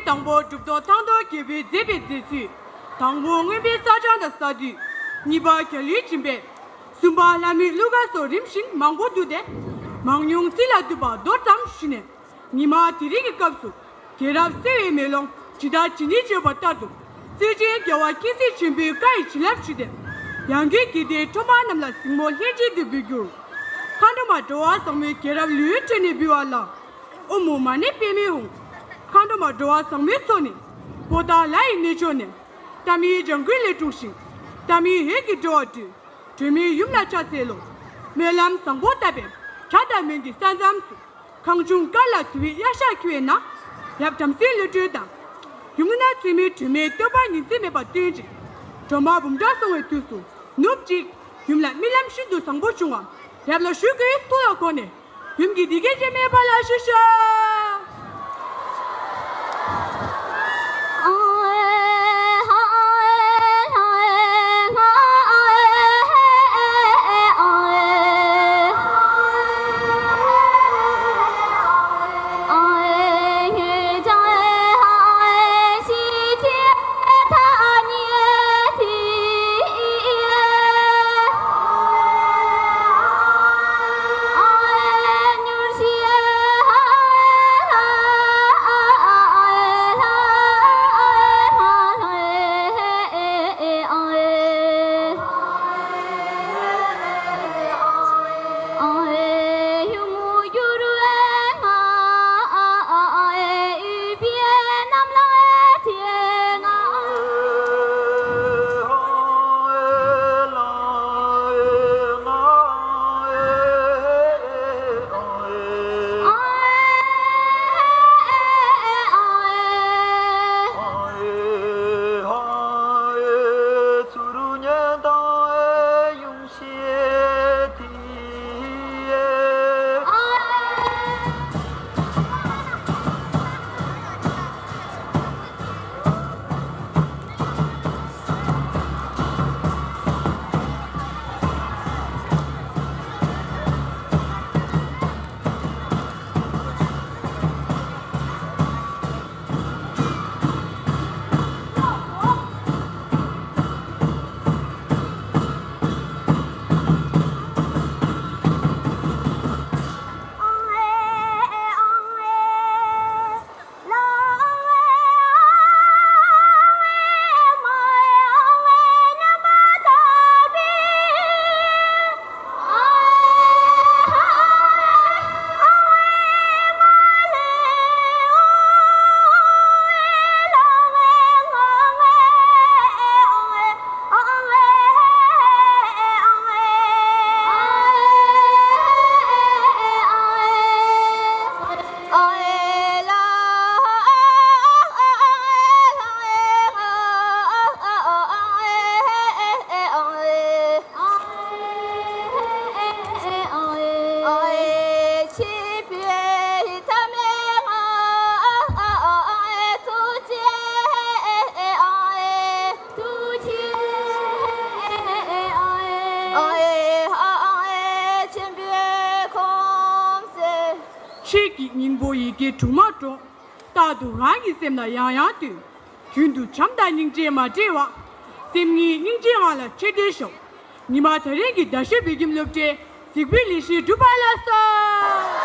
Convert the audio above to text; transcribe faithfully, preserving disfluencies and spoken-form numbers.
དང་པོ་གྲུབ་ཐོབ་ཐང་སྟོང་རྒྱལ་པོས་མཛད་པའི་མཛད་ཚུལ། དང་པོ་མངོན་པའི་ས་བྱང་དང་ས་འདུས། གཉིས་པ་རྒྱ་ལོའི་སྦྱིན་པ། གསུམ་པ་ལྷ་མོའི་གླུ་གར་སོགས་རིམ་བཞིན་མང་པོ་འདུག་སྟེ། མང་ཉུང་ཚིག་ལ་བསྡུས་པ་མདོ་ཙམ་ཞུས་ནས། ཉི་མ་དེ་རིང་གི་སྐབས་སུ་རྒྱལ་རབས་གསལ་བའི་མེ་ལོང་ཇི་ལྟར་ཇི་སྙེད་བརྗོད་པ་ལྟར་དུ། བརྩེ་ཆེན་རྒྱལ་བ་མཁྱེན་བརྩེ་ཆེན་པོའི་བཀའ་ཡི་བྱིན་རླབས་ཞུས་ཏེ། ཡང་སྒོས་དགེ་ལྡན་སློབ་མ་རྣམས་ལ་གཟིགས་མོ་ལྷན་ཅིག་ཏུ་འབུལ་རྒྱུར། མཁའ་འགྲོ་མ་འགྲོ་བ་བཟང་མོའི་རྒྱལ་རབས་ལེའུའི་ཁྲོད་ནས་འབུལ་བ་ལ། ཨོཾ་མ་ཎི་པདྨེ་ཧཱུྃ། མཁའ་འགྲོ་མ་འགྲོ་བ་བཟང་མོའི་ཚོགས་ནི། པོ་ཏཱ་ལ་ཡི་གནས་མཆོག་ནས། ཏཱཾ་ཡིག་ལྗང་གུ་ལས་འཁྲུངས་ཤིང་། ཏཱཾ་ཡིག་འོད་ཀྱིས་འགྲོ་བ་སྒྲོལ། སྒྲོལ་མའི་ཡུམ་ལ་ཕྱག་འཚལ་ལོ། སྨོན་ལམ་བཟང་པོ་བཏབ་པས་དགྲ་དང་མོན་གྱི་ས་མཚམས་སུ། གངས་ལྗོངས་དཀར་ལ་དུ་བའི་གཡའ་ཤ་འཁྱིལ་བའི་ནང་། ཡབ་བྲམ་ཟེའི་བློ་གྲོས་དང་། ཡུམ་ངག་ན་ཚེར་མའི་སྒྲོལ་མའི་བསྟོད་པ་ཉིན་མཚན་མེད་པར་འདོན་ཅིང་། སྒྲོལ་མ་འབུམ་ཕྲག་སོང་བའི་དུས་སུ་ནུབ་ཅིག་ཡུམ་ལ་རྨི་ལམ་ཤིན་ཏུ་བཟང་པོ་བྱུང་བ། ཡབ་ལ་ཞུས་ཀྱིས་ཐུགས་ལ་དགོངས་ནས། ཡུམ་གྱིས་འདི་སྐད་ཅེས་སྨྲས་པ་ལ་ཞུ་ཤོག། ཆོས་ཀྱི་སྙིང་པོ་ཡི་གེ་དྲུག་མ་སྒྲོགས། རྟག་ཏུ་རང་གི་སེམས་ལ་ཡང་ཡང་བསྟོད། རྒྱུན་དུ་བྱམས་དང་སྙིང་རྗེས་མ་བྲལ་བ། སེམས་ཉིད་སྙིང་རྗེའི་ངང་ལ་ཆེར་ལྡན་ཤོག། ཉི་མ་དེ་རིང་གི་རྡ་ཤོད་བོད་ཁྱིམ་སློབ་གྲྭའི་གཟིགས་འབུལ་ལས་གཞི་གྲུབ་པ་ལགས་སོ།